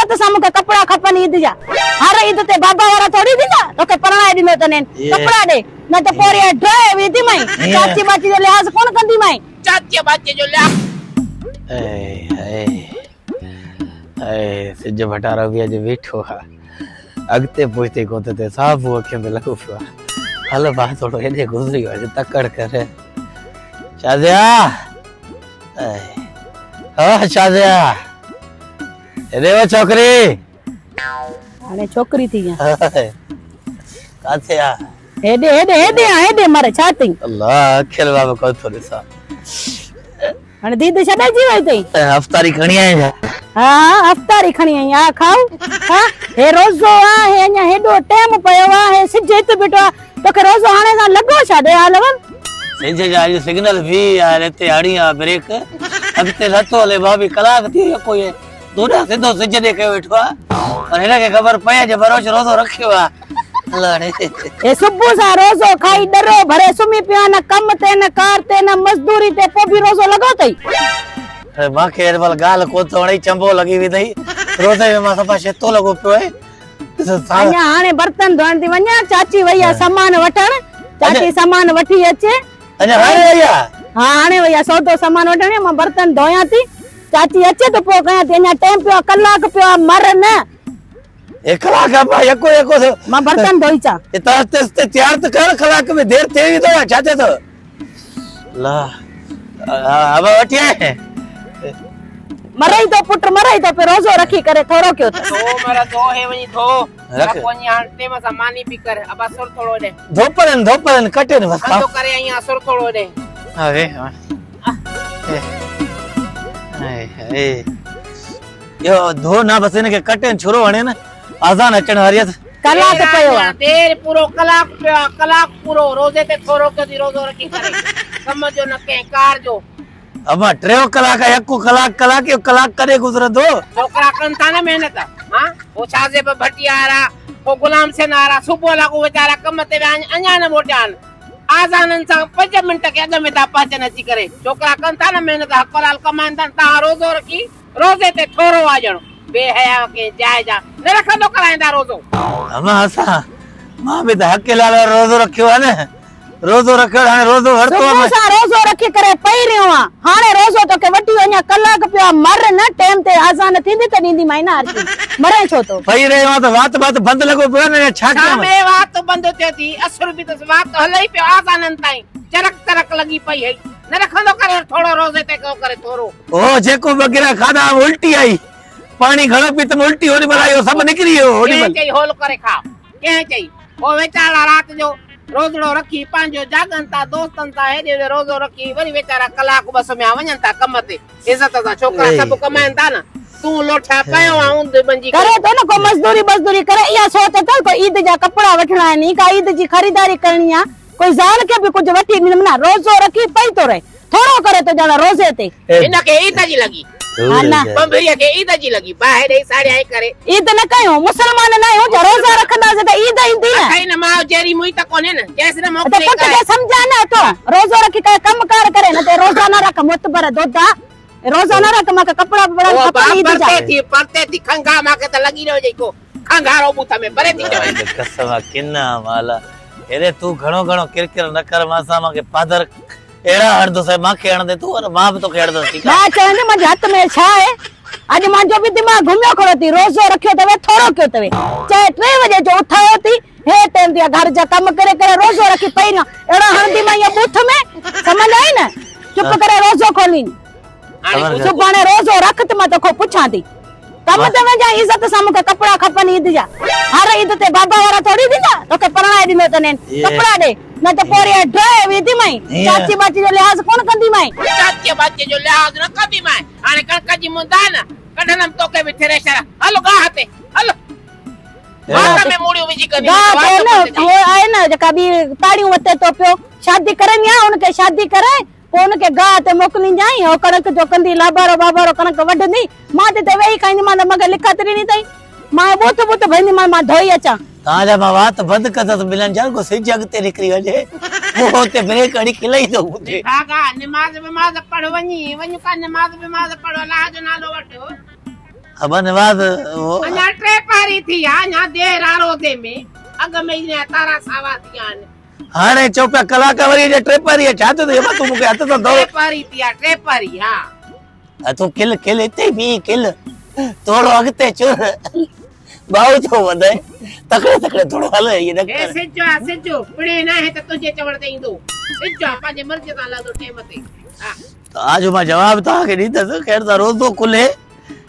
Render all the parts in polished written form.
عزت سان مونکي ڪپڙا کپن عيد جا. هر عيد تي بابا وارا ٿوري ڏيندا. توکي پرڻائي ڏنو اٿن هن. ڪپڙا ڏي. نه ته پوء وري ڊهي وينديمانء. چاچي ٻاچي جو لحاظ ڪونه ڪنديمانء. چاچي ٻاچي جو لحاظ. اي هي اي سج ڀٽارو به اڄ ويٺو آ. اڳتي پوئتي ڪونه ٿو ٿئي. صابو اکين تي لڳو پيو آ. هل ڀاء ٿورو هيڏي گذري وڃ تڪڙ ڪر. شازيا ها شازيا هيڏي و ڇوڪري. هاڻي ڇوڪري ٿي آ. ڪاٿي آ؟ هيڏي هيڏي هيڏي آ هيڏي مر ڇا اٿئي؟ الله اکين مان به ڪونه ٿو ڏسان. هاڻي ديد ڇڏائجي وئي اٿئي. افطاري کڻي آئين ڇا؟ ها ها افطاري کڻي آئي آ کائو ها هي روزو آ هي اڃا هيڏو ٽيم پيو آ هي سج هت بيٺو آ توکي روزو هاڻي سان لڳو ڇا ڏي حال احوال. سج جا اڄ سگنل به آهن هتي هڻي آ بريڪ اڳتي نٿو هلي ڀاڀي ڪلاڪ ٿي ويو يڪو هي دوڏا سڌو سج ڏي ڪيو ويٺو آ پر هن کي خبر پئي اڄ بروچ روزو رکيو آ هي صبح سان روزو کائي ڏرو ڀري سمهي پيو آهين نه ڪم تي نه ڪار تي نه مزدوري تي پوء به روزو لڳو اٿئي. مان کي هن مهل ڳالهه ڪونه ٿو وڻئي چنبو لڳي ويندئي روزي ۾ مان صفا شيتو لڳو پيو آهي. اڃا هاڻي برتن ڌوئڻ ٿي وڃان چاچي وئي آهي سامان وٺڻ چاچي سامان وٺي اچي. اڃا هاڻي وئي آهي؟ ها هاڻي وئي آهي سودو سامان وٺڻ مان برتن ڌويان ٿي چاچي اچي ته پوء ڪيان ٿي اڃا ٽيم پيو آهي ڪلاڪ پيو آهي مر نه. هي ڪلاڪ ابا يڪو يڪو ٿيو. مان برتن ڌوئي چان. هي ترت تي تيار ته ڪر ڪلاڪ ۾ دير ٿي ويندو يا ڇا ٿئي ٿو. لا ابا وٺي آئي. مرئي ٿو پٽ مرئي ٿو پيو روزو رکي ڪري ٿورو ڪيو اٿس. ڌو مر ڌو هي وڃي ڌو. رک وڃي هاڻ ٽيم سان ماني به ڪر ابا سر ٿورو ڏي. ڌوپرن ڌوپرن ڪٽين بس. بند ڪري آئين آ سر ٿورو ڏي. ها وي ها. هي هي. اهو ڌو نه بس هن کي ڪٽين ڇرو هڻي نه آذان اچڻ واري اٿ. ڪلاڪ پيو آ. دير پورو ڪلاڪ پيو آ ڪلاڪ پورو روزي تي ٿورو ڪيو ٿي روزو رکي ڪري ڪم جو نه ڪنهن ڪار جو. اما ٽيون ڪلاڪ آ يڪو ڪلاڪ ڪلاڪ اهو ڪلاڪ ڪڏهن گذرندو. ڇوڪرا ڪن ٿا نه محنت ها هو شاهزيب ڀٽي وارا هو غلام حسين وارا صبح لاڳو ويچارا ڪم تي ويا آهن اڃا نه موٽيا آهن. آذانن سان پنج منٽ کي اڳ ۾ ٿا پهچن اچي ڪري. ڇوڪرا ڪن ٿا نه محنت حق حلال ڪمائن ٿا نه توهان روزو رکي روزي تي ٿورو آ ڄڻ بي حيا ڪنهن جاء جا نه رکندو ڪرائيندا روزو. امان اسان مان به ته حق حلال وارو روزو رکيو آ نه روزو رکيو هاڻي روزو ورتو آ صبح سان روزو رکي ڪري پئي رهيو آ هاڻي روزو توکي وٺي وڃان ڪلاڪ پيو آ مر نه ٽيم تي آذان ٿيندي ته ڏينديمانء نه هرڪي مرين ڇو ٿو. پئي رهيو آ ته وات بات بند لڳو پيو آ نه ڇا ڪيان. ڇا ۾ وات بند ٿيو ٿي اسر به ته وات هلئي پيو آذانن تائين چرڪ چرڪ لڳي پئي هئي نه رکندو ڪر ٿورو روزي تي ڪيو ڪري ٿورو. هو جيڪو ٻه گرهه کاڌا الٽي آئي پاڻي گهڻو پيتم الٽي هوڏي مهل آئي اهو سڀ نڪري ويو هوڏي مهل. ڪنهن چئي هول ڪري کاء ڪنهن چئي هو ويچارا رات جو روزڙو رکي پنهنجو جاڳن ٿا دوستن سان هيڏي هوڏي روزو رکي وري ويچارا ڪلاڪ ٻه سمهيا وڃن ٿا ڪم تي عزت سان ڇوڪرا سڀ ڪمائن ٿا نه تون لوٺيا پيو آن اوندھ بنجي ڪري ٿو نه ڪو مزدوري بزدوري ڪري اها سوچ اٿس ڪو عيد جا ڪپڙا وٺڻا آهن ڪا عيد جي خريداري ڪرڻي آ ڪوئي زال کي به ڪجهه وٺي ڏيندم نه روزو رکي پئي ٿو رهي ٿورو ڪري ٿو ڄڻ روزي تي. هن کي عيد جي لڳي. ها نه. ڀنڀريء کي عيد جي لڳي. باهه ڏئي ساڙيائين ڪري. عيد نه ڪيون مسلمان نه آهيون ڇا روزا رکنداسين ته عيد ايندي نه. اٿئي نه ماء جهڙي موئي ته ڪونهي نه چيس نه ته موڪلي پٽ ڪر. کي سمجهاء نه اٿو روزو رکي ڪري ڪم ڪار ڪري نه ته روزا نه رک معتبر دودا روزا نه رک مانکي ڪپڙا ٻپڙا او کپن عيد جا. پرتي ٿي پرتي ٿي کنگها مانکي ته لڳي رهيو جئي ڪو کنگهارو ٻوٿ ۾ پري ٿي چوين. قسم آ ڪنا مالا هيڏي تون گهڻو گهڻو ڪرڪر نه ڪر مان سان مانکي پادر اهڙا هڻندوسانء مانکي هڻندين تون ۽ مان به توکي هڻندس ٺيڪ آ. مان چوين ٿي منهنجي هٿ ۾ ڇا آهي اڄ منهنجو به دماغ گهميو کڙو ٿي روزو رکيو اٿوي ٿورو ڪيو اٿوي چئي ٽي وڄي جو اٿايو ٿي هي ٽيم ٿي ويا گهر جا ڪم ڪري ڪري روزو رکي پئي رهيان اهڙا هڻنديمانء ائين ٻوٿ ۾ سمجهه آئي نه چپ ڪري روزو کولين. سڀاڻي روزو رک ته مان توکان پڇان ٿي. ڪم تي وڃجانء عزت سان مون کي ڪپڙا کپن عيد جا. هر عيد تي بابا وارا ٿوري ڏيندا. توکي پرڻائي ڏنو اٿن هن. ڪپڙا ڏي. نه ته پوء وري ڊهي وينديمانء. چاچي ٻاچي جو لحاظ ڪونه ڪنديمانء. چاچي ٻاچي جو لحاظ نه ڪنديمانء. هاڻي ڪڻڪ جي مند آهي نه. ڪڍندم توکي به ٿريشر. هل گاهه تي. هل. وات ۾ موڙيون وجهي ڪنديمانء. گاهه تي نه هو آهي نه جيڪا ٻي تاڙيون وتي ٿو پيو. شادي ڪرائيندي آهيان ان کي شادي ڪرائي. پوء ان کي گاهه تي موڪلينجانء، هو ڪڻڪ جو ڪندي لابارو ٻابارو ڪڻڪ وڍندي، مان ته هتي ويهي کائينديمان ته مون کي لکت ڏني اٿئي، مان ٻوٿ ٻوٿ ڀرينديمان، مان ڌوئي اچان. توهان جا مان وات بند ڪندس ملن جان ڪو سج اڳتي نڪري وڃي پوء اتي بريڪ هڻي کلئيندو مون تي. ڀاڳا نماز وماز پڙهه وڃي وڃ ڪا نماز وماز پڙهه الله جو نالو وٺ. ابا نواز اهو. اڃا ٽي پهري ٿي آ، اڃا دير آ روزي ۾، اڳ ۾ ئي اڃا تارا ساوا ٿي ويا آهن. هاڻي چئو پيا ڪلاڪ وري اڃا ٽي پهري آ، ڇا ٿيو اٿئي ابا تون مون کي هٿ سان ٽي پهري ٿي آ، ٽي پهري ها. ها تون کل کل اتي ئي بيهه کل، ٿورو اڳتي چر، ٻائو ٿو وڌئي، تڪڙي تڪڙي ٿورو هل ائين نه هي ڪر. سج آ سج، پڻهين ناهي ته تنهنجي چوڻ تي ايندو، سج آ پنهنجي مرضيء سان لهندو ٽيم تي، ها. ته آج مان جواب توهان کي ڏيندس، خير سان روزو کلي.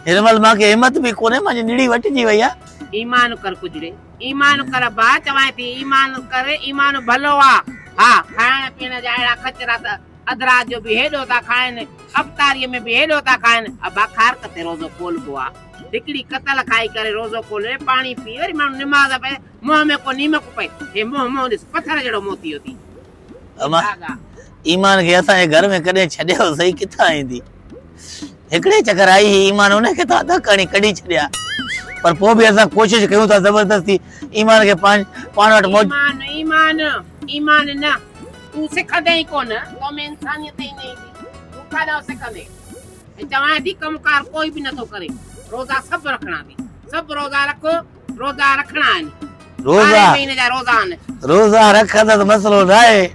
هن مهل مان کي همت به ڪونهي، منهنجي نڙي وٽجي وئي آ. ايمان ڪر ڪجڙي، ايمان ڪر ڀاء، چوانء ٿي ايمان ڪر، ايمان ڀلو آ. ها، کائڻ پيئڻ جا اهڙا خچرا ته اڌ رات جو به هيڏو ٿا کائن، افطاريء ۾ به هيڏو ٿا کائن. ابا کارڪ تي روزو کولبو آ. هڪڙي ڪتل کائي ڪري روزو کولي، پاڻي پي، وري ماڻهو نماز پڙهي، منهن ۾ ڪو نيمڪ پئي. هي منهن منهن ڏس، پٿر جهڙو منهن ٿي ويو ٿي. امان، ايمان کي اسان جي گهر ۾ ڪڏهن ڇڏيو سهي ڪٿان ايندي. هڪڙي چڪر آئي هئي ايمان ان کي ته ڌڪ هڻي ڪڍي ڇڏيا پر پوء به اسان ڪوشش ڪيون ٿا زبردستي ايمان کي پاڻ پاڻ وٽ موج ايمان ايمان ايمان نه تون سکندين ئي ڪونه تو ۾ انسانيت ئي نه ايندي تون ڪاڏانهن سکندين ۽ چوانء ٿي ڪم ڪار ڪوئي به نٿو ڪري روزا سڀ رکڻا ٿي سڀ روزا رک روزا رکڻا آهن. روزا ٻارهين مهيني جا روزا آهن. روزا رکندس مسئلو ناهي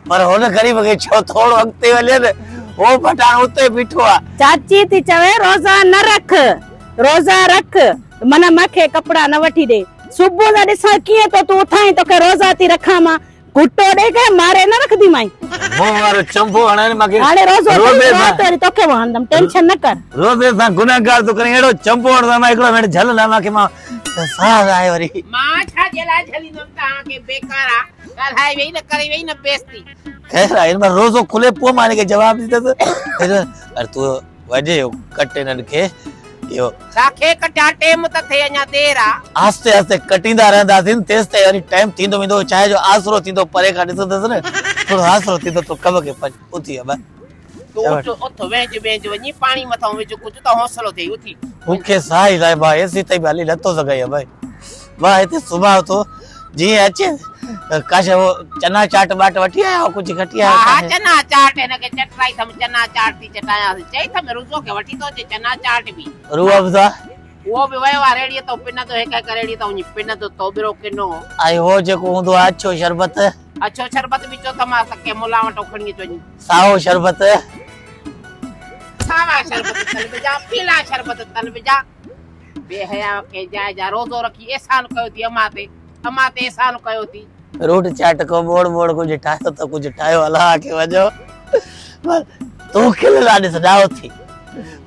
پر هن غريب کي ڇو ٿورو اڳتي وڃي نه هو پٺاڻ اتي بيٺو آ. چاچي ٿي چوي روزا نه رک روزا رک من مونکي ڪپڙا نه وٺي ڏي صبح سان ڏسان ڪيئن ٿو تون اٿائين توکي روزا ٿي رکان مان گهٽو ڏئي ڪري ماري نه رکنديمانء. منهن وارو چنبو هڻائين مانکي. هاڻي روزو اٿئي رات وري توکي به هڻندم ٽينشن نه ڪر. روزي سان گنهگار ٿو ڪرين اهڙو چنبو هڻندم مان هڪڙو منٽ جهل نه مانکي مان ساهه آهي وري. مان ڇا جي لاء جهليندم توهان کي بيڪارا ڳالهائي وئي نه ڪري وئي نه بيستي. خير آهي هن مهل روزو کلي پوء مان هن کي جواب ڏيندس. پر تون وڃ اهو ڪٽ هنن کي اهو. ڇا کي ڪٽيان ٽيم ته ٿئي اڃا دير آ. آهستي آهستي ڪٽيندا رهنداسين تيستائين وري ٽائيم ٿيندو ويندو چانهه جو آسرو ٿيندو پري کان ڏسندس نه ٿورو آسرو ٿيندو تون ڪم کي پڄ اٿي ابا. تون اٿ اٿ وهنج وهنج وڃي پاڻي مٿان وجهه ڪجهه ته حوصلو ٿئي اٿي. مون کي ساهه ئي لاهي ڀاء ايسي تائين به هلي نٿو سگهان ابا مان هتي سمهان ٿو جيئن اچي ڪاش هو چنا چاٽ ٻاٽ وٺي آيا هو ڪجهه کٽي آيا ها چنا چاٽ هن کي چٽرائي ٿم چنا چاٽ ٿي چٽايانس چئي ٿم رضو کي وٺي ٿو اچي چنا چاٽ به روح افزا اهو به ويو آ ريڙهي تان پنندو هڪ هڪ ريڙهي تان وڃي پنندو توبرو ڪنو. ۽ هو جيڪو هوندو آ اڇو شربت. اڇو شربت به چئو ٿماس ته ڪنهن ملان وٽان کڻي اچ وڃي. سائو شربت. ساوا شربت تن وجهان پيلا شربت تن وجهان. بي حيا ڪنهن جاء جا روزو رکي احسان ڪيو ٿي امان تي امان تي احسان ڪيو ٿي. روٽ چاٽ ڪو ٻوڙ ٻوڙ ڪجهه ٺاهيو ته ڪجهه ٺاهيو الله کي وڃو پر تون کل لا ڏس ڏاهو ٿي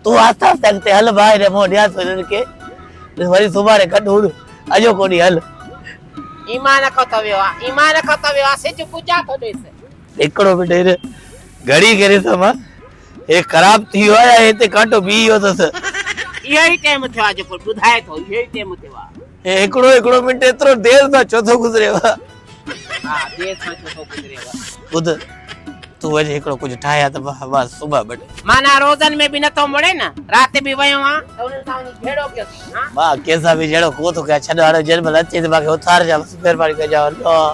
تون آهستي آهستي اڳتي هل ڀاء هن منهن ڏيان ٿو هنن کي ڏس وري سڀاڻي گڏ هون اڄوڪو ڏينهن هل. ايمان کان ته ويو آ ايمان کان ته ويو آ سج پوڄا ٿو ڏيس. هڪڙو منٽ هن گهڙي کي ڏسان مان. هي خراب ٿي ويو آهي يا هتي ڪانٽو بيهي ويو اٿس. اهو ئي ٽيم ٿيو آهي جيڪو ٻڌائي ٿو اهو ئي ٽيم ٿيو آهي. هي هڪڙو هڪڙو منٽ ايترو دير سان ڇو ٿو گذريو. ها دير سان ڇو ٿو گذريو. ٻڌ تون وڃ هڪڙو ڪجهه ٺاهي آ ته مان سمهان ٻه. معنيٰ روزن ۾ به نٿو مڙين نه رات به ويو آن ته انهن سان وڃي جهيڙو ڪيو ٿي ها. مان ڪنهن سان به جهيڙو ڪو ٿو ڪيان ڇڏ هاڻي جنهن مهل اچي ته مان کي اٿارجان بس مهرباني ڪجان الله.